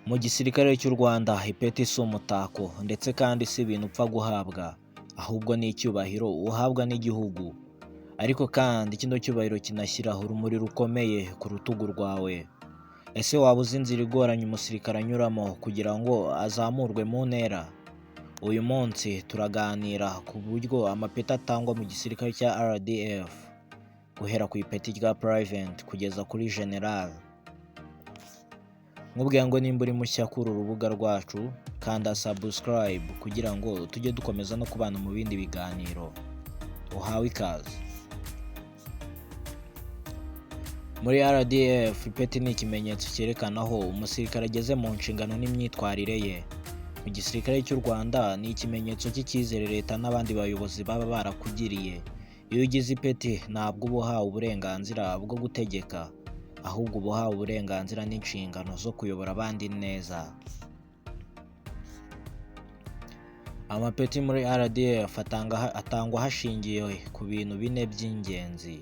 Mu gisirikare cy'u Rwanda ipeti si umutako ndetse kandi si ibintu upfa guhabwa, ahubwo ni icyubahiro uhabwa n'igihugu. Ariko kandi kino cyubahiro kinashyiraho urumuri rukomeye ku rutugu rwawe. Ese waba uzi inzira igoranye umusirikare anyuramo kugira ngo azamurwe mu ntera? Uyu munsi turaganira ku buryo amapeti atangwa mu gisirikare cya RDF, guhera ku ipeti rya Private kugeza kuri General. Nkubwira ngo nimba uri mushya kuri uru rubuga rwacu, kanda subscribe kugira ngo tujye dukomeza no kubana mu bindi biganiro. Uhawe ikaze. Muri RDF ipeti ni ikimenyetso cyerekana aho umusirikare ageze mu nshingano n'imyitwarire ye. Mu gisirikare cy'u Rwanda ni ikimenyetso cy'icyizere leta n'abandi bayobozi baba barakugiriye. Iyo ugize ipeti ntabwo uba uhawe uburenganzira bwo gutegeka, ahubwo uba uhawe uburenganzira n'inshingano zo kuyobora abandi neza. Amapeti muri RDF atangwa hashingiwe ku bintu bine by'ingenzi.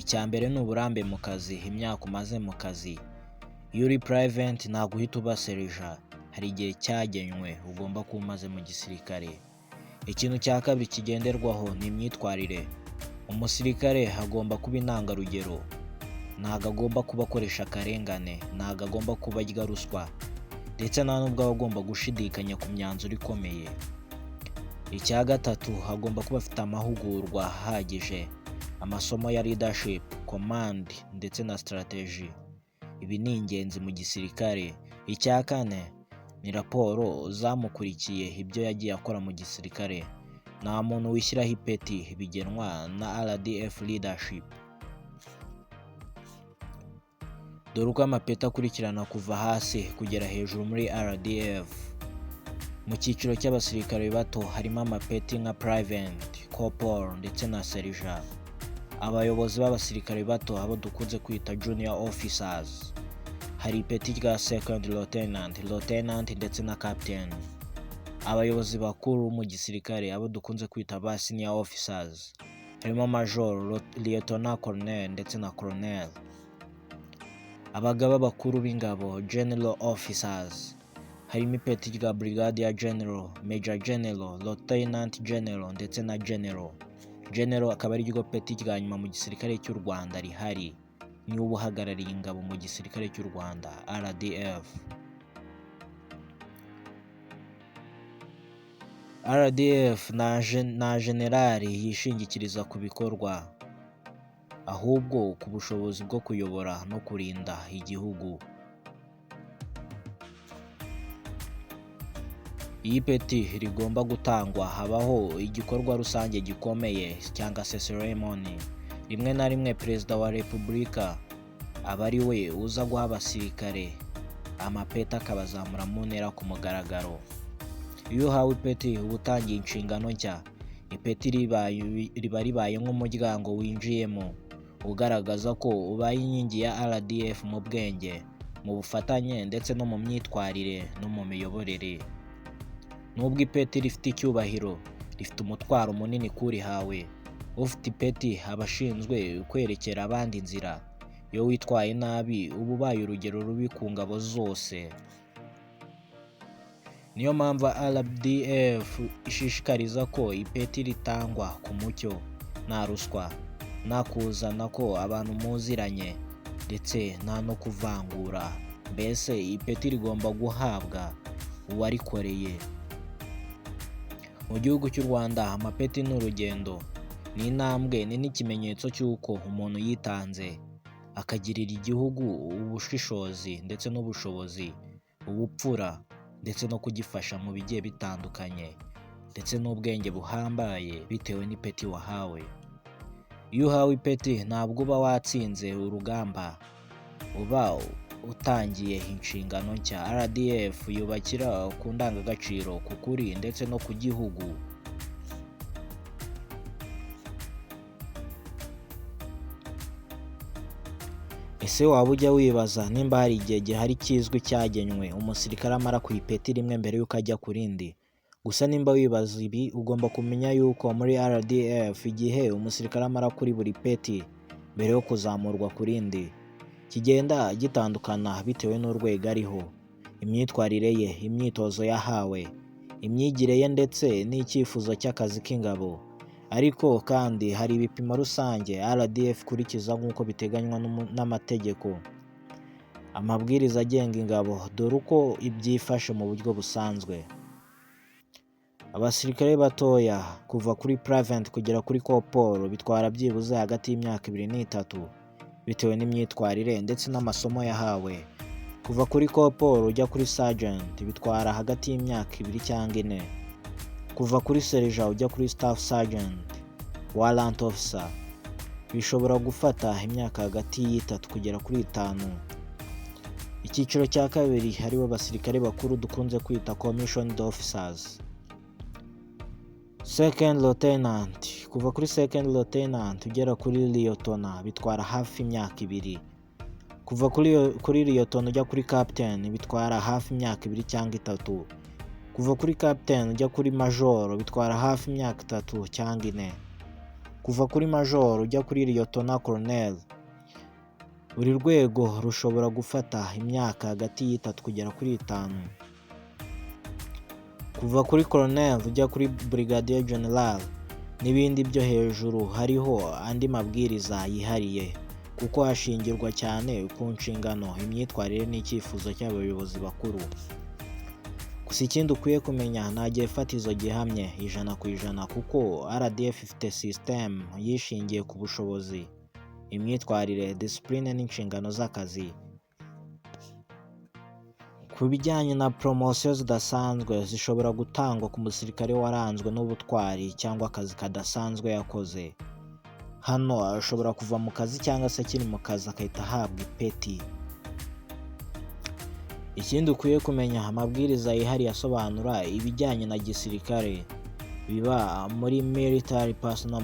Icya mbere ni uburambe mu kazi, imyaka umaze mu kazi. Iyo uri Private ntabwo uhita uba Serija, hari igihe cyagenwe ugomba kuba umaze mu gisirikare. Ikintu cya kabiri kigenderwaho ni imyitwarire. Umusirikare agomba kuba intangarugero, ntabwo agomba kuba akoresha akarengane, ntabwo agomba kuba arya ruswa, ndetse nta nubwo aba agomba gushidikanya ku myanzuro ikomeye. Icya gatatu agomba kuba afite amahugurwa ahagije, amasomo ya leadership, command ndetse na strategy. Ibi ni ingenzi mu gisirikare. Icya kane ni raporo zamukurikiye ibyo yagiye akora mu gisirikare. Nta muntu wishyiraho ipeti, bigenwa na RDF leadership. Dore uko amapeti akurikirana kuva hasi kugera hejuru muri RDF. Mu cyiciro cy'abasirikare bato harimo amapeti nka Private, Corporal ndetse na Serija. Abayobozi b'abasirikare bato abo dukunze kwita Junior Officers, hari ipeti rya Second Lieutenant, Lieutenant ndetse na Captain. Abayobozi bakuru mu gisirikare abo dukunze kwita ba Senior Officers, harimo Major, Lieutenant Colonel ndetse na Colonel. Abagaba bakuru b'ingabo General Officers, harimo ipeti rya Brigadier General, Major General, Lieutenant General ndetse na General. General akaba ari ryo peti rya nyuma mu gisirikare cy'u Rwanda rihari, niwe uba uhagarariye ingabo mu gisirikare cy'u Rwanda RDF. RDF nta generali yishingikiriza ku bikorwa, ahubwo ku bushobozi bwo kuyobora no kurinda igihugu. Iyo ipeti rigomba gutangwa habaho igikorwa rusange gikomeye cyangwa se ceremony. Rimwe na rimwe Perezida wa Repubulika aba ari we uza guha abasirikare amapeti akabazamura mu ntera ku mugaragaro. Iyo uhawe ipeti uba utangiye inshingano nshya. Ipeti riba ribaye nk'umuryango winjiyemo, ugaragaza ko ubaye inkingi ya RDF mu bwenge, mu bufatanye ndetse no mu myitwarire no mu miyoborere. Nubwo ipeti rifite icyubahiro, rifite umutwaro munini k'urihawe. Ufite ipeti aba ashinzwe kwerekera abandi inzira. Iyo witwaye nabi uba ubaye urugero rubi ku ngabo zose. Niyo mpamvu RDF ishishikariza ko ipeti ritangwa ku mucyo, nta ruswa, nta kuzana ko abantu muziranye ndetse nta no kuvangura. Mbese ipeti rigomba guhabwa uwarikoreye. Mu gihugu cy'u Rwanda amapeti ni urugendo, ni intambwe, ni n'ikimenyetso cy'uko umuntu yitanze, akagirira igihugu ubushishozi ndetse n'ubushobozi, ubupfura ndetse no kugifasha mu bigiye bitandukanye ndetse n'ubwenge buhambaye bitewe n'ipeti wahawe. Iyo uhawe ipeti ntabwo uba watsinze urugamba, uba utangiye inshingano nshya. RDF yubakira ku ndangagaciro, ku kuri ndetse no ku gihugu. Ese waba ujya wibaza nimba hari igihe gihari kizwi cyagenwe umusirikare amara ku ipeti rimwe mbere y'uko ajya ku rindi? Gusa nimba wibaza ibi ugomba kumenya yuko muri RDF igihe umusirikare amara kuri buri peti mbere yo kuzamurwa ku rindi kigenda gitandukana bitewe n'urwego ariho. Imyitwarire ye, imyitozo yahawe, imyigire ye ndetse n'icyifuzo cy'akazi k'ingabo. Ariko kandi hari ibipimo rusange RDF ikurikiza nk'uko biteganywa n'amategeko, amabwiriza agenga ingabo. Dore uko byifashe mu buryo busanzwe. Abasirikare batoya, kuva kuri private kugera kuri corporal, bitwara byibuze hagati y'imyaka 2 n'3 bitewe n'imyitwarire ndetse n'amasomo yahawe. Kuva kuri corporal ujya kuri sergeant bitwara hagati y'imyaka 2 cyangwa 4. Kuva kuri sergeant ujya kuri staff sergeant, warrant officer, bishobora gufata imyaka hagati y'3 kugera kuri 5. Icyiciro cya kabiri, aribo basirikare bakuru dukunze kwita commissioned officers, second lieutenant, kuva kuri second lieutenant ugera kuri lieutenant bitwara hafi imyaka 2. Kuva kuri lieutenant ujya kuri captain bitwara hafi imyaka 2 cyangwa 3. Kuva kuri captain ujya kuri major bitwara hafi imyaka 3 cyangwa 4. Kuva kuri major ujya kuri lieutenant colonel, buri rwego rushobora gufata imyaka hagati y'3 kugera kuri 5. Kuva kuri colonel ujya kuri brigadier general n'ibindi byo hejuru hariho andi mabwiriza yihariye, kuko hashingirwa cyane ku nshingano, imyitwarire n'icyifuzo cy'abayobozi bakuru. Gusa ikindi ukwiye kumenya, nta gihe fatizo gihamye 100% kuko RDF ifite system yishingiye ku bushobozi, imyitwarire, discipline n'inshingano z'akazi. Ku bijyanye na poromosiyo zidasanzwe, zishobora gutangwa ku musirikare waranzwe n'ubutwari cyangwa akazi kadasanzwe yakoze. Hano ashobora kuva mu kazi cyangwa se akiri mu kazi agahita ahabwa ipeti. Ikindi ukwiye kumenya, amabwiriza yihariye asobanura ibijyanye na gisirikare biba muri Military Personnel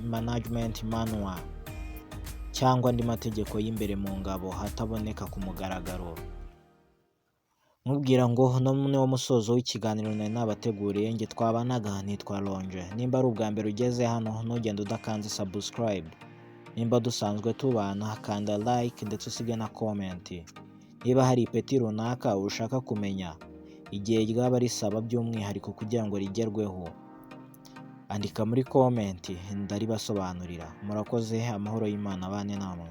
Management Manual cyangwa andi mategeko y'imbere mu ngabo ataboneka ku mugaragaro. Nkubwira ngo uno ni wo musozo w'ikiganiro nari nabateguriye. Njye twabanaga nitwa Ronje. Nimba ari ubwa mbere ugeze hano, ntugende udakanze subscribe. Nimba dusanzwe tubana, kanda like ndetse usige na comment. Niba hari ipeti runaka ushaka kumenya igihe ryaba risaba by'umwihariko kugira ngo rigerweho, andika muri comment ndaribasobanurira. Murakoze, amahoro y'Imana abane namwe.